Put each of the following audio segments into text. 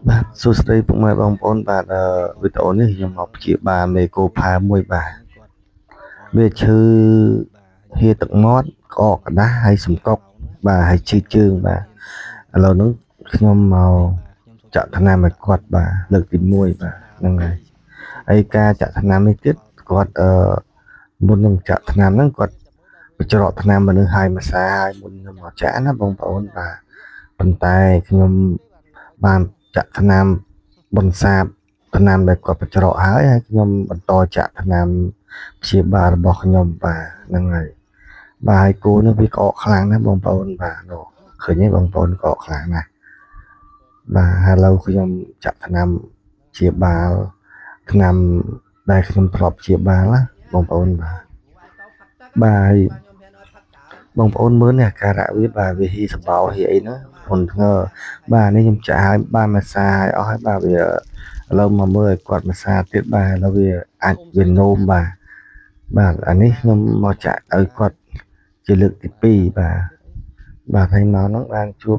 បាទសួស្តីពុកម៉ែបងប្អូនបាទវីដេអូនេះខ្ញុំមកព្យាបាលមេគោផែមួយបាទវាឈឺហៀទឹកមាត់ក្អកក្តាស់ហើយសំកុកបាទហើយឈឺជើងបាទឥឡូវហ្នឹងខ្ញុំមកចាក់ថ្នាំឲ្យគាត់បាទលើកទី1បាទហ្នឹងហើយហើយការចាក់ថ្នាំនេះទៀតគាត់មុននឹងចាក់ថ្នាំហ្នឹងគាត់បញ្ច្រកថ្នាំមនុស្សហើយមួយសាហើយមុនខ្ញុំមកចាក់ណាបងប្អូនបាទប៉ុន្តែខ្ញុំបានចាក់ថ្នាំបន្សាបថ្នាំដែលគាត់បញ្ច្រកហើយហើយខ្ញុំបន្តចាក់ថ្នាំព្យាបាលរបស់ខ្ញុំបាទហ្នឹងហើយបាទហើយគោនេះវាក្អកខ្លាំងណាស់បងប្អូនបាទនោះឃើញទេបងប្អូនក្អកខ្លាំងណាស់បាទឥឡូវខ្ញុំចាក់ថ្នាំព្យាបាលថ្នាំដែលខ្ញុំធ្លាប់ព្យាបាលណាបងប្អូនបាទបាទបងប្អូនមើលនេះអាការៈវាបាទវាហ៊ីសបោហ៊ីអីហ្នឹងធ្ងន់ធ្ងរបាទនេះខ្ញុំចាក់ឲ្យបានមួយសាឲ្យអស់ហើយបាទវាឥឡូវមកមើលឲ្យគាត់មួយសាទៀតបាទឥឡូវវាអាចវានោមបាទបាទអានេះខ្ញុំមកចាក់ឲ្យគាត់ជាលើកទី2បាទបាទហើយមកហ្នឹងបានជួប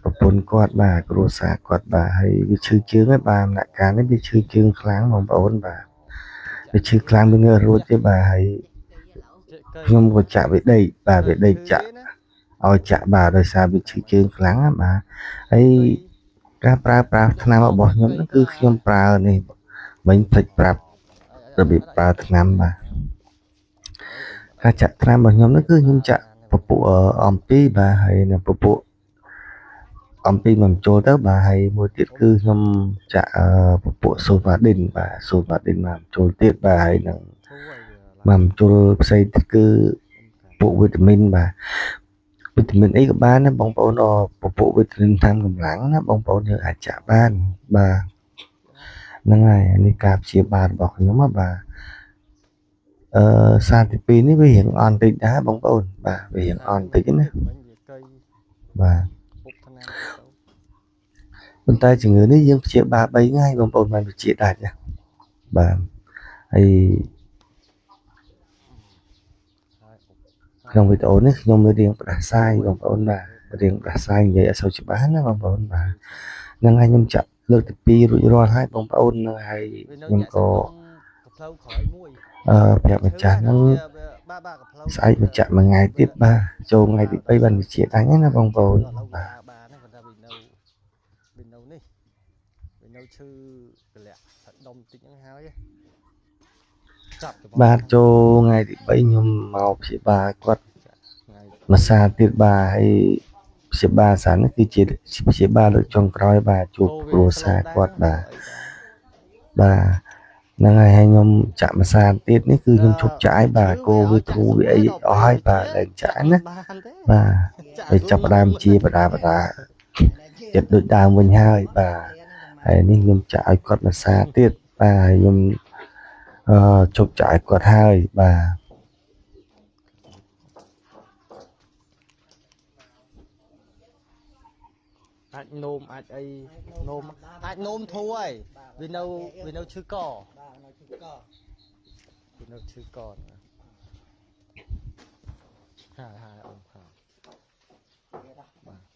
ប្រពន្ធគាត់បាទគ្រួសារគាត់បាទហើយវាឈឺជើងហើយបាទដំណាក់កាលនេះវាឈឺជើងខ្លាំងបងប្អូនបាទវាឈឺខ្លាំងវាងើរួចទេបាទហើយខ្ញុំក៏ចាក់វាដេកបាទវាដេកចាក់ឲ្យចាក់បាទដោយសារវាឈឺជើងខ្លាំងណាបាទហើយការប្រើប្រាស់ថ្នាំរបស់ខ្ញុំហ្នឹងគឺខ្ញុំប្រើនេះមិញភ្លេចប្រាប់របៀបប្រើថ្នាំបាទការចាក់ថ្នាំរបស់ខ្ញុំហ្នឹងគឺខ្ញុំចាក់ពពួកអំពីបាទហើយនៅពពួកអំពីមកចូលទៅបាទហើយមួយទៀតគឺខ្ញុំចាក់ពពួកសូវ៉ាឌីនបាទសូវ៉ាឌីនមកចូលទៀតបាទហើយនឹងមកចូលផ្សេងទៀតគឺពួកវីតាមីនបាទវីតាមីនអីក៏បានដែរបងប្អូនពពួកវីតាមីនតាមកម្លាំងណាបងប្អូនយើងអាចចាក់បានបាទហ្នឹងហើយនេះការព្យាបាលរបស់ខ្ញុំណាបាទសារទី2នេះវារៀងអន់តិចដែរបងប្អូនបាទវារៀងអន់តិចណាបាទប៉ុន្តែជំងឺនេះយើងព្យាបាល3ថ្ងៃបងប្អូនបានវិជាដាច់ណាបាទហើយក្នុងវីដេអូនេះខ្ញុំរៀងផ្ដាសាយបងប្អូនបាទរៀងផ្ដាសាយនិយាយអត់សូវច្បាស់ណាបងប្អូនបាទហ្នឹងហើយខ្ញុំចាក់លើកទី2រួចរាល់ហើយបងប្អូនហ្នឹងហើយខ្ញុំក៏ប្រាប់ម្ចាស់ហ្នឹងស្អែកមកចាក់មួយថ្ងៃទៀតបាទចូលថ្ងៃទី3បានវិជាដាច់ណាបងប្អូនបាទបាទចូលថ្ងៃទី3ខ្ញុំមកព្យាបាលគាត់មួយសាទៀតបាទហើយព្យាបាលសានេះគឺជាព្យាបាលលើកចុងក្រោយបាទជួបគ្រួសារគាត់បាទបាទហ្នឹងហើយហើយខ្ញុំចាក់មួយសាទៀតនេះគឺខ្ញុំឈប់ចាក់ឲ្យបាទគោវាធូរវាអីអស់ហើយបាទលែងចាក់ណាបាទហើយចាប់ផ្ដើមជាបដាបដាចិត្តដូចដើមវិញហើយបាទហើយនេះខ្ញុំចាក់ឲ្យគាត់មួយសាទៀតបាទហើយខ្ញុំជប់ចាក់ឲ្យគាត់ហើយបាទអាចនោមអាចអីនោមអាចនោមធូរហើយវានៅឈឺកបាទនៅឈឺកវានៅឈឺកហើយហើយអូនហើយបាទ